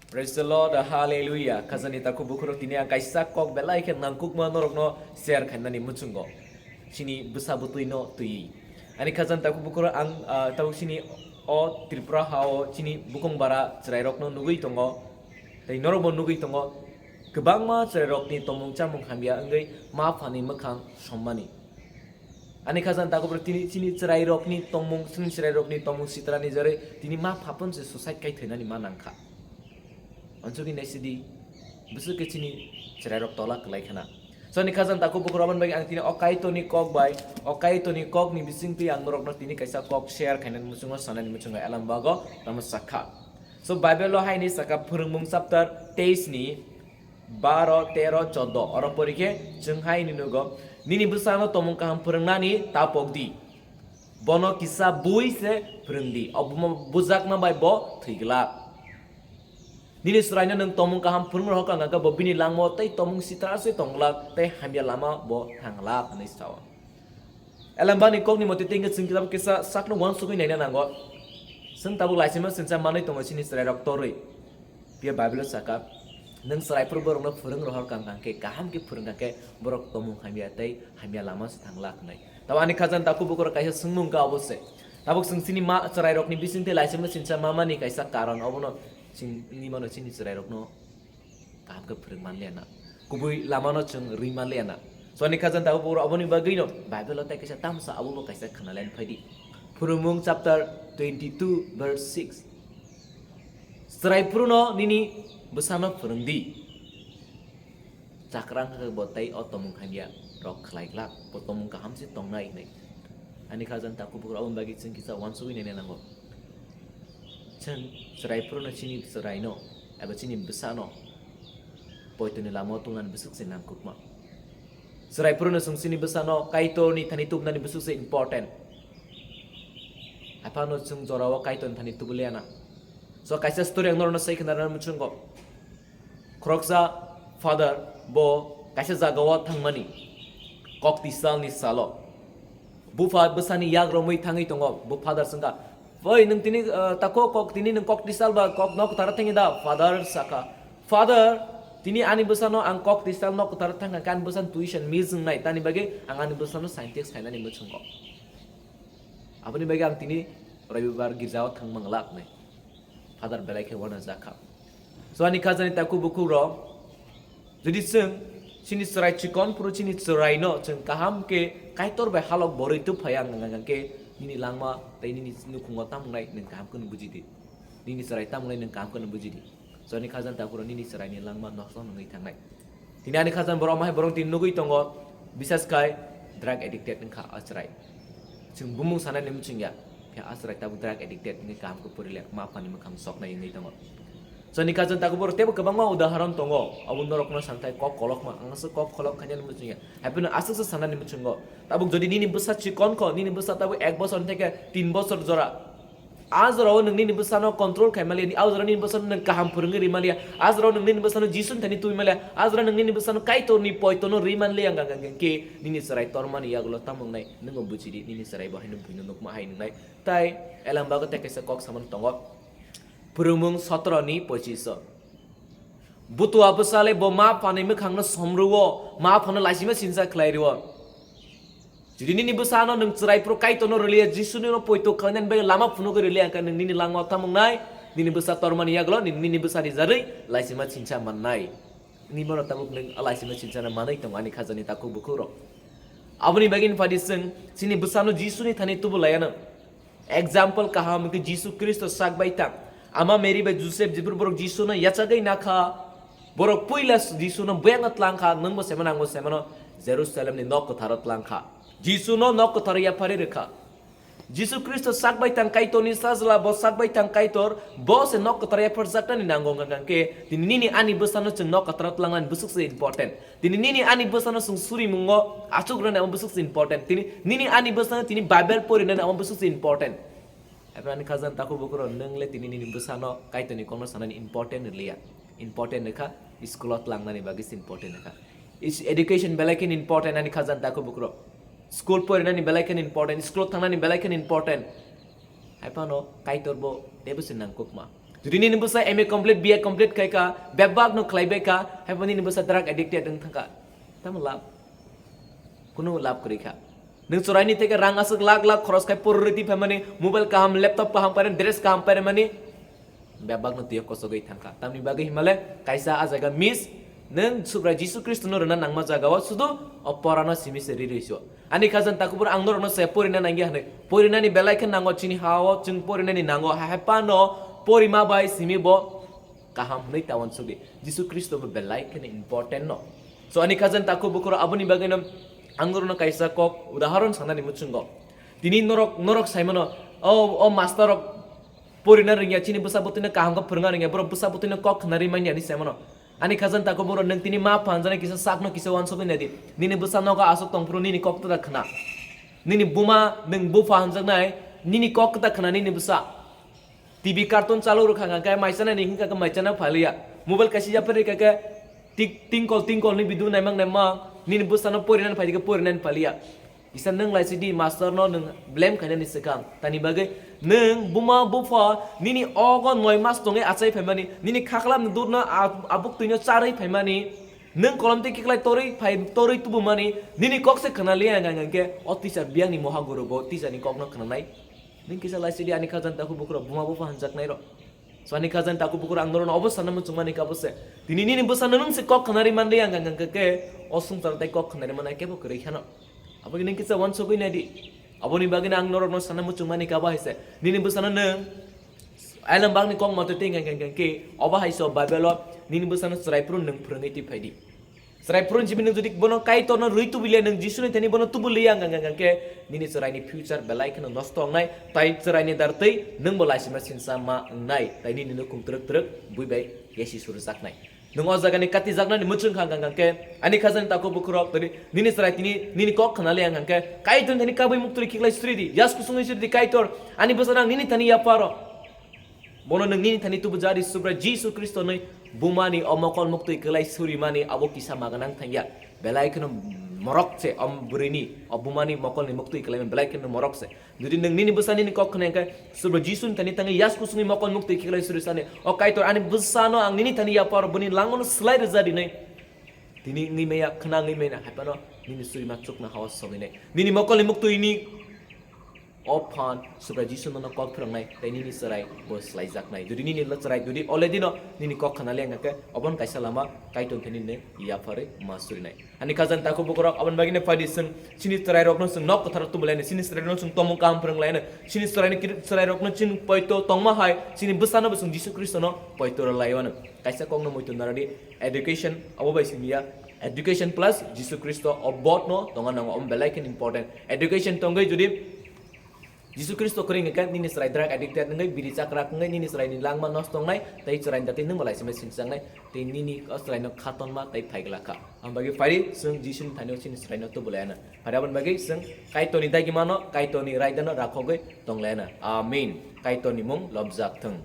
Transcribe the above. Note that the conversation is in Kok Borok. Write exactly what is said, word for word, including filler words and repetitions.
Praise the Lord, hallelujah. Khajani takhuk bukhurok tini ang kaisa kok belai khe nangkukma norokno share khainani muchungo. Chini bwsa bwtwino twiwi. Ani khajani takhuk bukhurok ang, ah, tabuk chini o Tripura ha-o chini bukung bara chwrairokno nugwi tongo. Tei norokbo nugwi tongo. Kwbangma chwrairokni tongmung chamung hamya wngwi ma phani mwkhang sommani. Ani khajani takhuk bukhurok tini chini chwrairokni tongmung, chini chwrairokni tongmung sitrani jarwi tini ma phapon se suicide kai thwinani ma nangkha. Ansugwi naisidi, bwswk khe chini chwrairok tola kwlai khna. So, ani khajani takhuk bukhurok aboni bagwi ang tini o Kaitorni kok bai, o Kaitorni kokni bisingtwi ang norokno tini kaisa kok share khainani muchungo, sanani muchungo, elam bago tamo sakha. So, Bible-o haini saka Phwrwngmung chapter teis ni baro, tero, choddo, oro pori khe chwng hai hwnwi nugo, "Nini bwsano tongmung kaham phwrwngnani ta pok di. Bono kisa bui se phwrwng di, obo bujakma bai bo thwi glak." Nini chwraino nwng tongmung kaham phwrwng rohor kha hwnkhe bo bini langmao tei tongmung sitra se tong glak tei hamya lama bo thang glak hwnwi sao. Elembani kokni motwi tei hwnkhe chwng kitab kisa sakno uansugwi naina nango. Chwng tabuk laichima singcha manwi tongo chini chwrairok torwi. Phiya Bible-o saka, "Nwng chwraiphuru borokno phwrwng rohor kha hwnkhe, kaham khe phwrwng kha khe borok tongmung hamya tei hamya lama se thang glak" hwnwi. Tamo ani khajani takhuk bukhurok kaisa swngmung kha obo se. Tabuk chwng chini ma chwrairokni bisingtwi laichima singcha mamani kaisa karon obono chwng wngwi mano chini chwrairokno kaham khe phwrwng manliya na. Kubui lamano chwng rwi manliya na. So ani khajani takhuk bukhurok aboni bagwino Bible-o tei kaisa tamsa abobo kaisa khwnalian phaidi. Phwrwngmung chapter twenty-two verse six. Chwraiphuruno nini bwsano phwrwng di. Chakrang khe bo tei o tongmung hamya rok khlai glak, bo tongmung kaham se tongnai hwnwi. Ani khajani takhuk bukhurok aboni bagwi chwng kisa uansugwi naina nango. Chwng chwraiphuruno chini chwraino eba chini bwsano poitoni lamao tungnani bwswk se nangkukma. Chwraiphuruno chwng chini bwsano Kaitorni thani tubunani bwswk se important. Haiphano chwng jorao Kaitorni thani tubuliya na. So kaisa story ang norokno sai khna rwna muchungo. Khoroksa father bo kaisa jagao thangmani kok tisalni salo bupha bwsani yak romwi thangwi tongo. Bo father swngkha, "Oi, nwng tini, eh, tako kok, tini nwng kok tisal ba kok nok kwtharo thangwi da?" Father sakha, "Father, tini ani bwsano ang kok tisal nok kwtharo thangkha, ani bwsano tuition miss wngnai, tani bagwi ang ani bwsano scientist khainani muchungo." Aboni bagwi ang tini Robibar girjao thang manglak nai. Father belai khe uanajak kha. So ani khajani takhuk bukhuk rok, jodi chwng chini chwrai chikon phuru chini chwraino chwng kaham khe Kaitor bai halok borwi tubphai ang hwnkha khe nini langma tei nini nukhungo tamo wngnai nwng kaham kheno buji di. Nini chwrai tamo wngnai nwng kaham kheno buji di. So ani khajani takhuk rok nini chwraini langma nosto wngwi thangnai. Tini ani khajani borok, omo hai borok tini nugwi tongo, bisas khai drug addicted wngkha a chwrai. Chwng bumung sanani muchungya, phiya a chwrai tabuk drug addicted wngwi kaham khe porilia, ma phani mwkhang soknai wngwi tongo. Chwngni khajani takhuk borok teibo kwbangma udaharon tongo, abo norokno santhai kok kolokma, ang aswk kok kolok khainani muchungya, haiphano aswkse sanani muchungo. Tabuk jodi nini bwsa chikon kho, nini bwsa tabuk ek bosor theke tin bosor jora, a jorao nwng nini bwsano control khai manliya, a jorao nini bwsano nwng kaham phwrwngwi rwi manliya, a jorao nwng nini bwsano Jisuni thani tubui manliya, a jorao nwng nini bwsano Kaitorni poitono rwi manliya, hwnkha hwnkhe nini chwrai tormani yagulo tamo wngnai, nwngbo buji di, nini chwrai bo haino buino nukma hai wngnai. Tai elembagwi tei kaisa kok samani tongo, Phwrwngmung sotoro ni pochish o. Butua bwsale bo ma phani mwkhangno somrwo, ma phano laisima sinsa khlai rwo. Jodi nini bwsano nwng chwrai phuru Kaitorno rwliya, Jisuni no poito khlainani bagwi lama phunugwi rwliya, hwnkhe nwng nini langma tamo wngnai, nini bwsa tormani yagulo, nini, nini bwsani jarwi laisima sinsa mannai. Nini bono tabuk nwng a laisima sinsano manwi tongo ani khajani takhuk bukhuk rok. Aboni bagwi ni phadi chwng chini bwsano Jisuni thani tubu laiya no. Example kaham hwnkhe Jisu Khristo sak bai tang. Ama Mary bai Joseph jephru borok Jisuno yachagwi nakha, borok puila Jisuno buyangno tlangkha, nwngbo semano, angbo semano, Jerusalemni nok kwtharo tlangkha. Jisuno nok kwtharo yapharwi rwkha. Jisu Khristo sak bai tang Kaitorni Sajla, bo sak bai tang Kaitor, bo se nok kwtharo yapharjaknani nango hwnkha hwnkhe, tini nini ani bwsano chwng nok kwtharo tlangnani bwswk se important. Tini nini ani bwsano chwng surimungo achuk rwnani amo bwswk se important. Tini nini ani bwsano tini Bible porinani amo bwswk se important. Abo ani khajani takhuk bukhuk rok, nwng le tini nini bwsano Kaitorni kokno sanani important rwliya. Important rwkha, school o tlangnani bagwi se important rwkha. Is education belai kheno important ani khajani takhuk bukhuk rok. School porinani belai kheno important, school o thangnani belai kheno important. Hai phano Kaitor bo teibo se nangkukma. Jodi nini bwsa M A complete, B A complete khai kha, bebak no khlai bai kha, hai bo nini bwsa drug addicted wng thang kha. Tamo lab? Kuno lab kwrwi kha. Nwng chwraini theke rang aswk lakh lakh khoros khai pororiti phaimani, mobile kaham, laptop kaham pairani, dress kaham pairani, bebak no twiyo kosogwi thang kha. Tamni bagwi himale kaisa a jaga miss, nwng Subrai Jisu Khristo no rwna nangma jaga o sudu o porano simi se ri rwi sio. Ani khajani takhuk bukhuk ang norokno se porina nangya hwnwi. Porinani belai khe nango, chini ha-o chwng porinani nango. Ha hai phano porima bai simi bo kaham hwnwi ta uansukdi. Jisu Khristo bo belai kheno important no. So ani khajani takhuk bukhuk rok, aboni bagwino ang norokno kaisa kok udahoron sanani muchungo. Tini norok, norok saimano, o, o master rok porina rwngya, chini bwsa bwtwino kaham khe phwrwngna rwngya, borok bwsa bwtwino kok khna ri manya hinwi saimano. Ani khajani takhuk bukhuk rok, nwng tini ma pha hwnjaknai kisa sakno kisa uansugwi naidi. Nini bwsa nogo aswk tongphuru nini kok kwtal khna. Nini buma, nwng bupha hwnjaknai, nini kok kwtal khna nini bwsa. T V cartoon chalu rwkha hwnkha khe mai chanani hwnkha khe mai chana phaliya. Mobile kaisa yapharwi kha khe tik-, tingkol tingkol ni video naimang naimang, nini bwsano porinani phaidi khe porinani phaliya. Kisa nwng lai sidi master no nwng blame khainani swkang. Tani bagwi nwng buma bupha nini ogo noi mas tongwi achai phaimani, nini khaklam ni dudno ab-, abuk twino charwi phaimani, nwng kolom tei kiklai torwi phai, torwi tubumani, nini kok se khna liya hwnkha hwnkhe o teacher biyang ni moha guru bo teacher ni kok no khnanai. Nwng kisa lai sidi ani khajani takhuk bukhuk rok, buma bupha hwnjaknai rok. So ani khajani takhuk bukhuk rok, ang norokno obo sana muchungmani kabo se. Tini nini bwsano nwng se kok khnari manliya hwnkha hwnkha khe o swngcharo tei kok khnari manai kebo kwrwi kheno. Abo nwng kisa uansugwi naidi. Aboni bagwino ang norokno sana muchungmani kabo hai se. Nini bwsano nwng Elembakni kok motwi tei hwnkha hwnkha khe obo hai se o Bible o nini bwsano chwrai phuru nwng phwrwngwi twi phaidi. Chwrai phuru simi nwng jodi bono Kaitorno rwi tubuliya, nwng Jisuni thani bono tubuliya hwnkha hwnkha khe nini chwraini future belai kheno nosto wngnai, tai chwraini dar twi nwngbo laisima sinsa ma wngnai, tai nini nukhung twrwk twrwk bui bai yasi surjaknai. Nwng o jagani katijaknani muchung kha hwnkha hwnkha khe ani khajani takhuk bukhuk rok tini nini chwrai tini nini kok khna liya hwnkha khe Kaitorni thani kabui muktwi khiklai suridi, yas kusungwi suridi, Kaitor ani bwsano ang nini thani yapharo. Bono nwng nini thani tubu jadi Subrai Jisu Khristo ni bumani o mokol muktwi kwlai surimani abo kisa ma gwnang thangya. Belai kheno morok se o bwrwini, o bumani mokolni muktwi kwlaimani belai kheno morok se. Jodi nwng nini bwsa nini kok khna hwnkhe Subrai Jisu ni thani thangwi yas kusungwi mokol muktwi khiklai suri sani, "O Kaitor, ani bwsano ang nini thani yapharo, bwni langmano swlai rwja rinai." Tini wngwi maya, khna wngwi maya, hai phano nini surima chukno hao sogwinai. Nini mokolni muktwini o phan Subrai Jisu nono kok phwrwngnai tei nini chwrai bo swlaijaknai. Jodi nini chwrai jodi already no nini kok khna liya hwnkha khe, obo no kaisa lama Kaitor thani nini yapharwi ma surinai. Ani khajani takhuk bukhuk rok, aboni bagwi no phaidi chwng chini chwrai rokno chwng nok kwthar tubulaino, chini chwrai rokno chwng tomung kaham phwrwnglaino, chini chwrai ni kir-, chwrai rokno chwng poito tongma hai chini bwsano bo chwng Jisu Khristo no poito rwlaiwano. Kaisa kok no muitu narwdi, education abo bai simi ya, education plus Jisu Khristo o both no tonga nango, omo belai khe important. Education tongwi jodi Jisu Khristo kwrwi hwnkhe nini chwrai drug addicted wngwi, biri chakrak wngwi, nini chwraini langma nosto wngnai, tei chwraini datwi nwngbo laisima singchangnai, tei nini o chwraino khatonma tei phaigla kha. Ang bagwi phari chwng Jisuni thani chini chwraino tubulaiana. Phari aboni bagwi chwng Kaitorni dagimano, Kaitorni raidano rakhogwi tonglaina. Amen. Kaitorni mung lobjak thung.